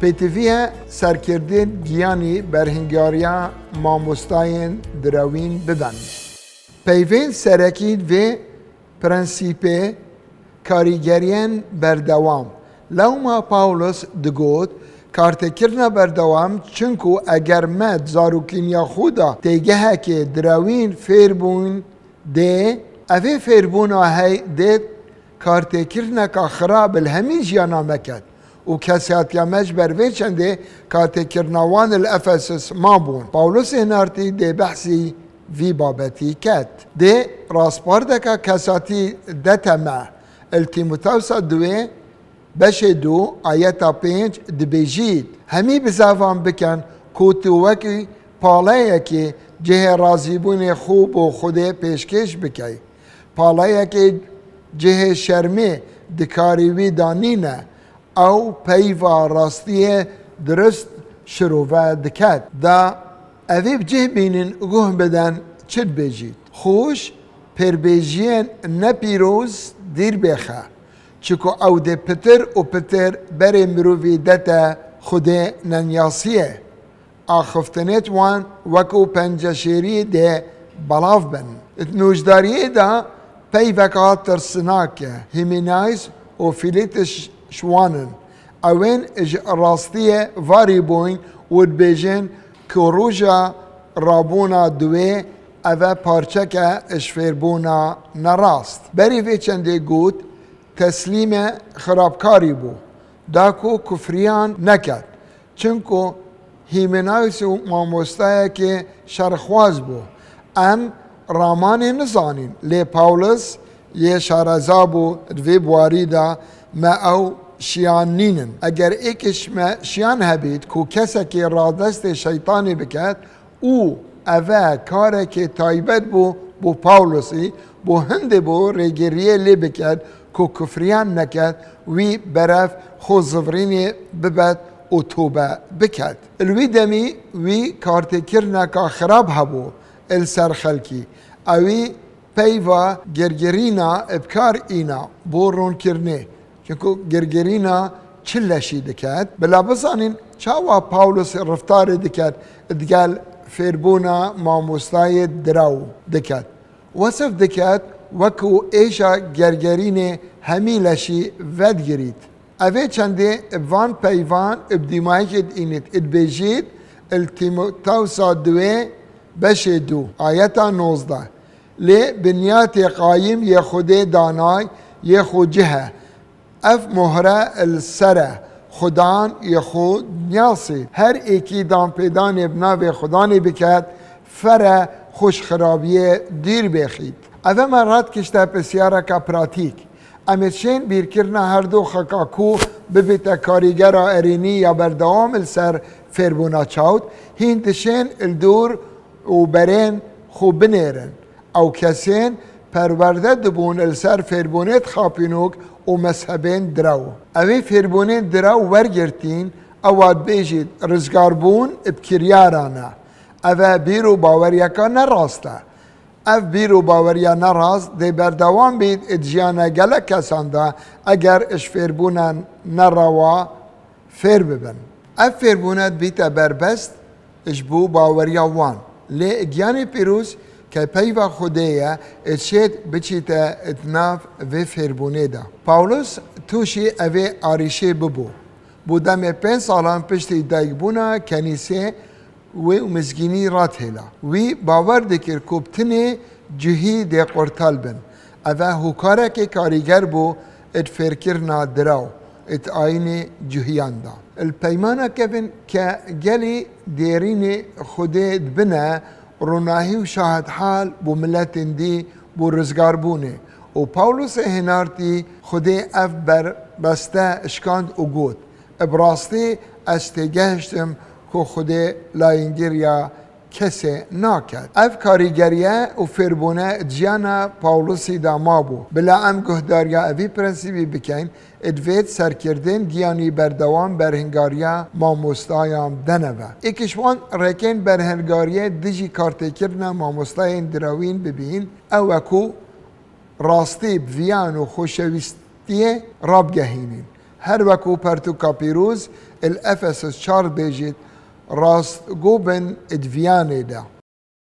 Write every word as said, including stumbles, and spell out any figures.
Pêtivî ye serkirdên giyanî berhingariya mamostayên direwîn bibin. Peyvên serekî vê prensîpê karîgeriyên berdewam. Lewma Pawlos digot, kartêkirina berdewam, çinku eger me di zarokîniya xwe de têgehekê direwîn fêr bûn, dê evê fêrbûna hey dê kartêkirineka xirab li hemî jiyana me ket û kesatiya me ji ber vê çendê kartêkirina wan li Efesus mabûn. Pawlos hênartî dê behsî vî babetî ket. Dê raspardeka kesatî dete me. Li Tîmotewsa duwê beşê du ayeta pênc dibêjît, hemî bizavan bikin ku tu wekî paleyekê cihê razîbûnê xwe bo Xwedê pêşkêş bikey. Paleyekê cihê şermê di karî wî de nîne. Ew peyva rastiyê dirust şirove diket. Da evê bi cih bînin, guh bidin, çi dibêjît? Xweş pêrbêjiyên nepîroz dîr bêxe. Çiku ew dê pitir û pitir berê mirovî dete Xwedê nenyasiyê. Axiftinêt wan wekû penceşêrî dê belav bin. Di nûjdariyê de peyveka tirsinak e. Hîmenaîs û Fîlîtis ji wan in. Ewên ji rastiyê varî bûn û dibêjin ku roja rabûna duwê eve parçeke ji fêrbûna nerast. Berî vê çendê got, teslîmê xirabkarî bû, da ku kufriyan neket. Çimku Hîmenaîs û mamostayekê şerxwaz bû. Em ramanê nizanîn, lê Pawlos yê şareza bû, di vê biwarî de me ew şiyan nînin. Eger êkê ji me şiyan hebît ku kesekê radestê şeytanê biket, û eve karekê taybet bû bo Pawlosî, bo hindê bo rêgiriyê lê biket ku kufriyan neket, wî berev xwe zivirînê bibet û tobe biket. Li wî demî wî kartêkirineka xirab hebû li ser xelkî. Ewî peyva girgirîna bi kar îna bo ronkirinê. Çimku girgirîna çi leşî diket? Bila bizanîn çawa Pawlos reftarê diket digel fêrbûna mamostayê direw diket. Wesif diket wekû êşa gergerînê hemî leşî vedigirît. Evê çendê bi van peyvan bi dîmayekê diînît, dibêjît, li Tîmotewsa duwê beşê du, ayeta nozdeh. Lê binyatê qayîm yê Xwedê danay yê xwe cih e. Ev mohre li ser e, Xudan yê xwe nyasî. Her êkî danpêdanê bi navê Xudanê biket, fere xwe ji xirabiyê dîr bêxît. Eve me radkişte pisyareka pratîk. Em ê dişên bîrkirina her du xeka ku bibîte karîgera erênî ya berdewam li ser fêrbûna çawt, hîn dişên li dûr û berên xwe binêrin. Ew kesên perwerde dibûn li ser fêrbûnê xapînok û mezhebên direw. Ewê fêrbûnên direw wergirtîn, ewa dibêjît, rizgarbûn bi kiryaran e. Eve bîr û baweriyeka nerast e. Ev bîr û baweriya nerast dê berdewam bît di jiyana gelek kesan de, eger ji fêrbûna nerewa fêr bibin. Ev fêrbûne dibîte berbest ji bo baweriya wan. Lê Giyanê Pîroz ke peyva Xwedê ye, dişêt biçîte di nav vê fêrbûnê de. Pawlos tûşî evê arîşê bibû. Bo demê pênc salan piştî dayikbûna kenîsê wê û mizgînî ratêla. Wî bawer dikir ku bi tinê cihî dê qurtal bin. Eve hokarekê karîger bû di fêrkirina direw, di ayînê cihiyan de. Li peymana kevin ke gelî dêrînê Xwedê dibine, ronahî û şahidhal bo miletên dî, bo rizgarbûnê. Û Pawlosê hênartî Xwedê ev berbeste şikand û got, Bi rastî ez têgehiştim ku Xwedê layîngiriya kesê naket. Ev karîgeriye û fêrbûne di jiyana Pawlosî de mabû. Bila em guhdariya evî prensîbî bikeyn, divêt serkirdên giyanî berdewam berhingariya mamostayan bidene ve. Êk ji wan rêkên berhingariyê dijî kartêkirina mamostayên direwîn bibîn, ew e ku rastî bi viyan û xweşewîstiyê rabigehînin. Her wekû pertûka pîroz il Efesus çar dibêjit, rastgo bin id viyanê de.